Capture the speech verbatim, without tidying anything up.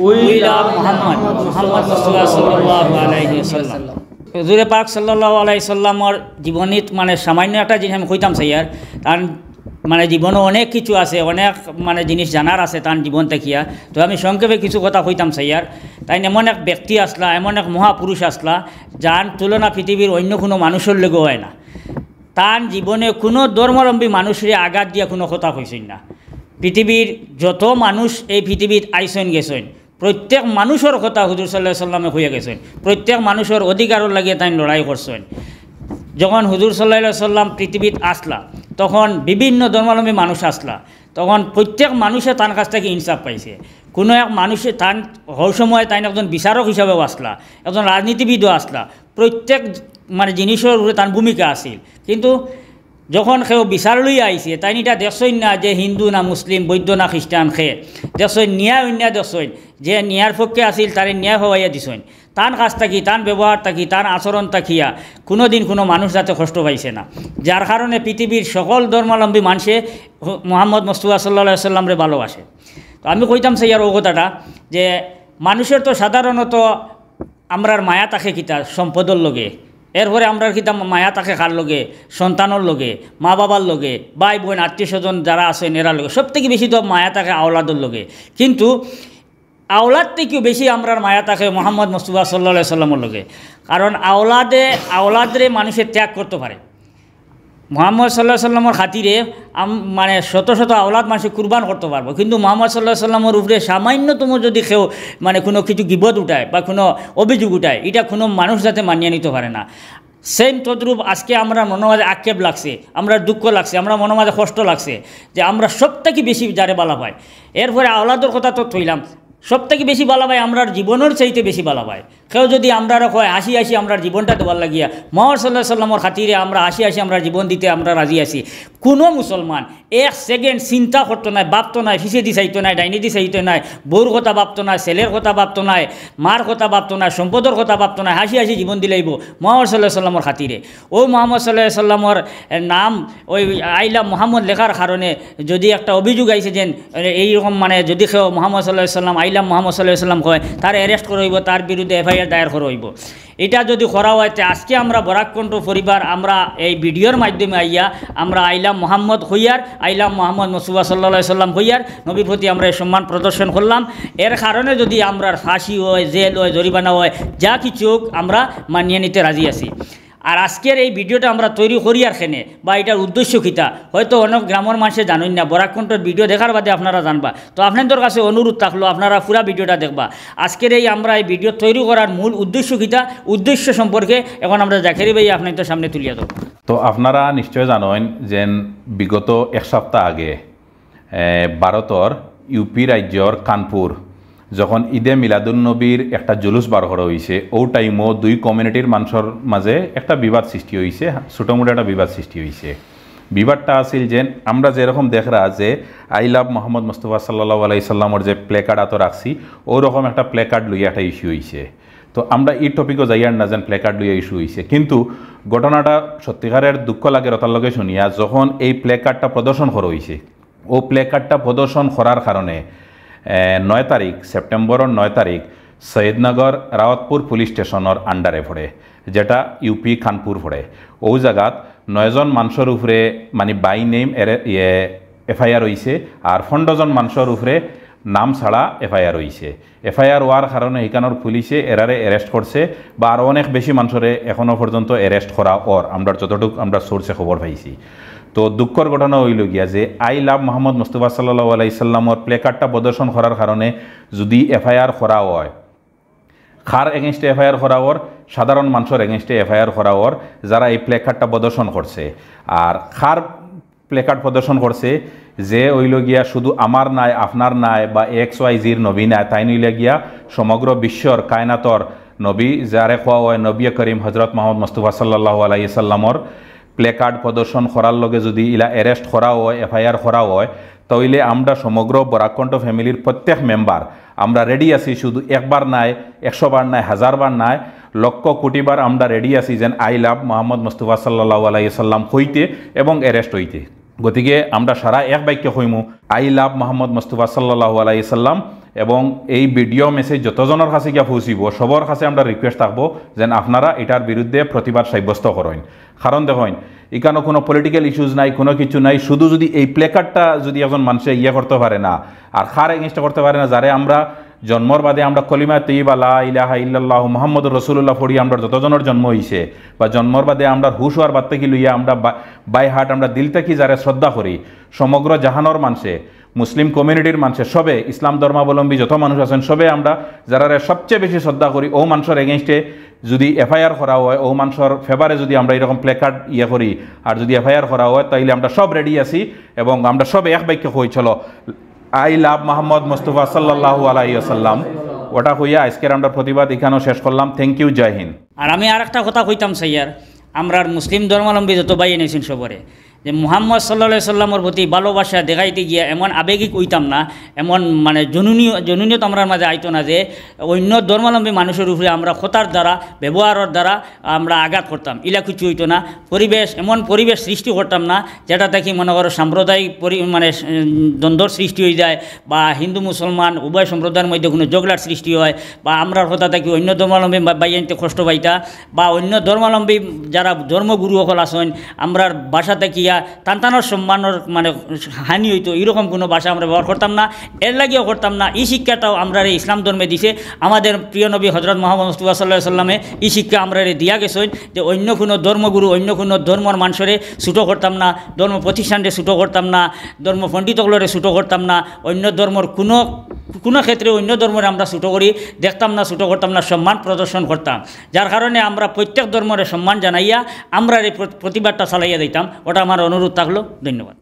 We love Muhammad, Muhammad Rasulullah sallallahu alaihi wasallam. হুজুরে পাক সাল্লাল্লাহু আলাইহি সাল্লামর জীবনীত মানে সামান্য একটা জিনিস আমি কইতাম চাইয়ার, তান মানে জীবনও অনেক কিছু আছে, অনেক মানে জিনিস জানার আছে তান জীবন থাকিয়া। তো আমি সংক্ষেপে কিছু কথা কইতাম চাইয়ার। তাইন এমন এক ব্যক্তি আছলা, এমন এক মহাপুরুষ আছলা, যান তুলনা পৃথিবীর অন্য কুনু মানুষর লগে অয় না। তান জীবনে কুনু ধর্মাবলম্বী মানুষরে আঘাত দিয়া কুনু কথা কইছইন না। পৃথিবীর যত মানুষ এই পৃথিবীত আইছইন গেছইন, প্রত্যেক মানুষর কথা হুজুর সাল্লাল্লাহু আলাইহি সাল্লামে কইয়া গেছইন। প্রত্যেক মানুষর অধিকারর লাগি তাইন লড়াই করছইন। যখন হুজুর সাল্লাল্লাহু আলাইহি সাল্লাম পৃথিবীত আছলা, তখন বিভিন্ন ধর্মাবলম্বী মানুষ আছলা, তখন প্রত্যেক মানুষে তান কাছ থাকি ইনসাফ পাইছে। কুনু এক মানুষে তান হউ সময় তাইন একজন বিচারক হিসাবেও আছলা, একজন রাজনীতিবিদও আছলা, প্রত্যেক মানে জিনিসর উপরে তান ভূমিকা আছিল। কিন্তু যখন কেউ বিচার লইয়া আইছে, তাইন ইটা দেখছইন না যে হিন্দু না মুসলিম, বৌদ্ধ না খ্রিস্টান, কে দেখছইন, ন্যায় অন্যায় দেখছইন, যে ন্যায়ের পক্ষে আছিল তারে ন্যায় হওয়াইয়া দিছইন। তান কাছ থাকি, তান ব্যবহার থাকি, তান আচরণ থাকিয়া কুনুদিন কুনু মানুষ যাতে কষ্ট পাইছে না, যার কারণে পৃথিবীর সকল ধর্মাবলম্বী মানষে মোহাম্মদ মুস্তফা সাল্লাল্লাহু আলাইহি সাল্লামরে ভালোবাসে। তো আমি কইতাম চাইয়ার অউ কথাটা যে মানুষর তো সাধারণত আমরার মায়া থাকে কিতা সম্পদর লগে, এরপরে আমরার কিতা মায়া থাকে কার লগে? সন্তানর লগে, মা বাবার লগে, ভাই বোন আত্মীয় স্বজন যারা আছইন এরার লগে। সব থাকি বেশি তো মায়া থাকে আওলাদর লগে। কিন্তু আওলাদ থাকিও বেশি আমরার মায়া থাকে মোহাম্মদ মুস্তফা সাল্লাল্লাহু আলাইহি সাল্লামর লগে। কারণ আওলাদে আওলাদরে মানুষে ত্যাগ করতো পারে। মোহাম্মদ সাল্লাল্লাহু আলাইহি সাল্লামর খাতিরে আম- মানে শত শত আওলাদ মানষে কুরবান করতো পারবো, কিন্তু মোহাম্মদ সাল্লাল্লাহু আলাইহি সাল্লামর উপরে সামান্যতম যদি কেউ মানে কুনু কিছু গিবত উঠায় বা কুনু অভিযোগ উঠায়, ইটা কুনু মানুষ যাতে মানিয়া নিতো পারে না। সেম তদ্রূপ আজকে আমরার মনর মাঝে আক্ষেপ লাগছে, আমরার দুঃখ লাগছে, আমরার মনর মাঝে কষ্ট লাগছে যে আমরা সব থাকি বেশি যারে ভালা পাই। এরপরে আওলাদর কথা তো থইলাম, সব থাকি বেশি ভালা পাই, আমরার জীবনর চাইতে বেশি ভালা পাই। কেউ যদি আমরারে কয় হাসি হাসি আমরার জীবনটা দেওয়ার লাগিয়া, মোহাম্মদ সাল্লাল্লাহু আলাইহি সাল্লামর খাতিরে আমরা হাসি হাসি আমরার জীবন দিতে আমরা রাজি আছি। কুনু মুসলমান এক সেকেন্ড চিন্তা করতো নায়, ভাবতো নায়, পিছেদি চাইতো নায়, ডাইনেদি চাইতো নায়, বউর কথা ভাবতো নায়, ছেলের কথা ভাবতো নায়, মার কথা ভাবতো নায়, সম্পদর কথা ভাবতো নায়, হাসি হাসি জীবন দিলাইবো মোহাম্মদ সাল্লাল্লাহু আলাইহি সাল্লামর খাতিরে। অউ মোহাম্মদ সাল্লাল্লাহু আলাইহি সাল্লামর নাম অউ I love মোহাম্মদ লেখার কারণে যদি একটা অভিযোগ আইছে যেন এইরকম মানে যদি কেউ মোহাম্মদ সাল্লাল্লাহু আলাইহি সাল্লাম, I love মোহাম্মদ সাল্লাল্লাহু আলাইহি সাল্লাম কয়, তার অ্যারেস্ট করা অইবো, তার বিরুদ্ধে এফআইআর দায়ের করা অইবো। ইটা যদি করা অয়, তে আজকে আমরা বরাক কণ্ঠ পরিবার আমরা এই ভিডিওর মাধ্যমে আইয়া আমরা I love মোহাম্মদ কইয়ার, I love মোহাম্মদ মুস্তফা সাল্লাল্লাহু আলাইহি সাল্লাম কইয়ার, নবীর প্রতি আমরা এই সম্মান প্রদর্শন করলাম। এর কারণে যদি আমরার ফাঁসি অয়, জেল অয়, জরিমানা অয়, যা কিছু অউক, আমরা মানিয়া নিতে রাজি আছি। আর আজকের এই ভিডিওটা আমরা তৈরি করিয়ার কেনে বা ইটার উদ্দেশ্য কিতা, হয়তো অনেক গ্রামর মানষে জানইন না, বরাক কণ্ঠর ভিডিও দেখার বাদে আপনারা জানবা। তো আপনাইনতর কাছে অনুরোধ থাকলো, আপনারা পুরা ভিডিওটা দেখবা। আজকের এই আমরা এই ভিডিও তৈরি করার মূল উদ্দেশ্য কিতা, উদ্দেশ্য সম্পর্কে এখন আমরা জাকেরি ভাই আপনাইনতর সামনে তুলিয়া ধরবো। তো আপনারা নিশ্চয় জানইন যে বিগত এক সপ্তাহ আগে, এ, ভারতর ইউপি রাজ্যর কানপুর যখন ঈদে মিলাদুন নবীর একটা জুলুস বার করা অইছে, অউ টাইমও দুই কমিউনিটির মানষর মাঝে একটা বিবাদ সৃষ্টি অইছে, ছোটোমোটো একটা বিবাদ সৃষ্টি অইছে। বিবাদটা আছিল যে আমরা যেরকম দেখরা যে I love মোহাম্মদ মুস্তফা সাল্লাল্লাহু আলাইহি সাল্লামর যে প্লেকার্ড আতো রাখছি, অউ রকম একটা প্লেকার্ড লইয়া একটা ইস্যু অইছে। তো আমরা ই টপিকও যাইয়ার না যেন প্লেকার্ড লইয়া ইস্যু অইছে, কিন্তু ঘটনাটা সত্যিকারের দুঃখ লাগের অতার লগে শুনিয়া যখন এই প্লেকার্ডটা প্রদর্শন করা অইছে, অউ প্লেকার্ডটা প্রদর্শন করার কারণে, এ, নয় তারিখ, সেপ্টেম্বরর নয় তারিখ সৈয়দনগর রাওয়াতপুর পুলিশ স্টেশনর আন্ডারে পড়ে, যেটা ইউপি কানপুর পড়ে। অউ জাগাত নয়জন মানষর উপরে মানে by name এরে, ইয়ে, এফআইআর অইছে, আর পনেরো জন মানষর উপরে নাম ছাড়া এফআইআর অইছে। এফআইআর অওয়ার কারণে হিকানোর পুলিশে এরারে অ্যারেস্ট করছে বা আরও অনেক বেশি মানষরে এখনো পর্যন্ত অ্যারেস্ট করা অর, আমরা যতটুক আমরা সোর্সে খবর পাইছি। তো দুঃখর ঘটনা অইল গিয়া যে I love মোহাম্মদ মুস্তফা সাল্লাল্লাহু আলাইহি সাল্লামর প্লেকার্ডটা প্রদর্শন করার কারণে যদি এফআইআর করা অয়, কার এগেইনস্টে এফআইআর করা অর? সাধারণ মানষর এগেইনস্টে এফআইআর করা অর, যারা এই প্লেকার্ডটা প্রদর্শন করছে। আর কার প্লেকার্ড প্রদর্শন করছে? যে অইল গিয়া শুধু আমার নায়, আপনার নায় বা এক্স ওয়াই জির নবী নায়, তাইন অইলা গিয়া সমগ্র বিশ্বর কায়নাতর নবী, যারে কওয়া অয় নবী করিম হজরত মোহাম্মদ মুস্তফা সাল্লাল্লাহু আলাইহি সাল্লামর প্লেকার্ড প্রদর্শন করার লগে যদি ইলা অ্যারেস্ট করা অয়, এফআইআর করা অয়, তাইলে আমরা সমগ্র বরাক কণ্ঠ ফ্যামিলির প্রত্যেক মেম্বার আমরা রেডি আছি, শুধু একবার নায়, একশো বার নায়, হাজার বার নায়, লক্ষ কোটি বার আমরা রেডি আছি যেন I love মোহাম্মদ মুস্তফা সাল্লাল্লাহু আলাইহি সাল্লাম কইতে এবং অ্যারেস্ট অইতে। গতিকে আমরা সারা এক বাক্যে কইমু, I love মোহাম্মদ মুস্তফা সাল্লাল্লাহু আলাইহি সাল্লাম এবং এই ভিডিও মেসেজ যতজনর কাছে গিয়া পৌঁছিবো, সবর কাছে আমরা রিকোয়েস্ট থাকবো যেন আপনারা এটার বিরুদ্ধে প্রতিবাদ সাব্যস্ত করইন। কারণ দেখইন, ইখানো কোনো পলিটিক্যাল ইস্যুস নাই, কোনো কিছু নাই। শুধু যদি এই প্লেকার্ডটা যদি একজন মানুষে ইয়ে করতে পারে না, আর কার এগেইনস্টে করতে পারে না, যারে আমরা জন্মর বাদে আমরা কলিমা তৈয়বা লা ইলাহা ইল্লাল্লাহু মুহাম্মদুর রাসূলুল্লাহ পড়ি, আমরা যতজনর জন্ম হইছে বা জন্মর বাদে আমরা হুশ হওয়ার বাদ থাকি লইয়া আমরা বাই হার্ট, আমরা দিল থাকি যারে শ্রদ্ধা করি, সমগ্র জাহানর মানষে, মুসলিম কমিউনিটির মানষে, সবে, ইসলাম ধর্মাবলম্বী যত মানুষ আছেন, সবে আমরা যারারে সবচেয়ে বেশি শ্রদ্ধা করি, ও মানষর এগেইনস্টে যদি এফআইআর করা হয়, ও মানষর ফেভারে যদি আমরা এরকম প্লেকার্ড ইয়ে করি, আর যদি এফআইআর করা হয়, তাইলে আমরা সব রেডি আছি এবং আমরা সব এক বাক্যে কই, "চলো, I love মোহাম্মদ মুস্তফা সাল্লাল্লাহু আলাইহি ওয়াসাল্লাম।" ওটা কইয়া আজকের আমরা প্রতিবাদ ইখানো শেষ করলাম। থ্যাংক ইউ, জয় হিন্দ। আর আমি আর একটা কথা কইতাম চাইয়ার, আমরার মুসলিম ধর্মাবলম্বী যত ভাই আছইন সবরে, যে মুহাম্মদ সাল্লাল্লাহু আলাইহি সাল্লামর প্রতি ভালোবাসা দেখাইতে গিয়া এমন আবেগিক হইতাম না, এমন মানে জনুনি, জনুনিয়ত আমরার মাঝে আইতো না যে অন্য ধর্মাবলম্বী মানুষর উপরে আমরা কথার দ্বারা, ব্যবহারর দ্বারা আমরা আঘাত করতাম, ইলা কিছু হইতো না। পরিবেশ, এমন পরিবেশ সৃষ্টি করতাম না যেটা থাকি মনে করো সাম্প্রদায়িক পরি-, মানে, উম, দ্বন্দ্বর সৃষ্টি হয়ে যায় বা হিন্দু মুসলমান উভয় সম্প্রদায়ের মধ্যে কোনো ঝগড়ার সৃষ্টি হয় বা আমরার কথা থাকি অন্য ধর্মাবলম্বী বা-, ভাইয়াইন্তে কষ্ট পাইতা বা অন্য ধর্মাবলম্বী যারা ধর্মগুরু সকল আছইন, আমরার ভাষা থাকিয়া তান তানর সম্মানর মানে হানি হইতো, এরকম কোনো ভাষা আমরা ব্যবহার করতাম না, এর লাগিও করতাম না। এই শিক্ষাটাও আমরারে ইসলাম ধর্মে দিছে। আমাদের প্রিয় নবী হযরত মুহাম্মদ মুস্তফা সাল্লাল্লাহু আলাইহি সাল্লামে এই শিক্ষা আমরারে দিয়া গেছইন যে অন্য কোনো ধর্মগুরু, অন্য কোনো ধর্মর মানুষরে ছোটো করতাম না, ধর্ম প্রতিষ্ঠানরে ছোটো করতাম না, ধর্ম পণ্ডিত সকলরে ছোটো করতাম না, অন্য ধর্মর কোনো, কোনো ক্ষেত্রে অন্য ধর্মরে আমরা ছোটো করি দেখতাম না, ছোটো করতাম না, সম্মান প্রদর্শন করতাম। যার কারণে আমরা প্রত্যেক ধর্মরে সম্মান জানাইয়া আমরার এই প্র-, প্রতিবাদটা চালাইয়া দিতাম, ওটা আমার অনুরোধ থাকলো। ধন্যবাদ।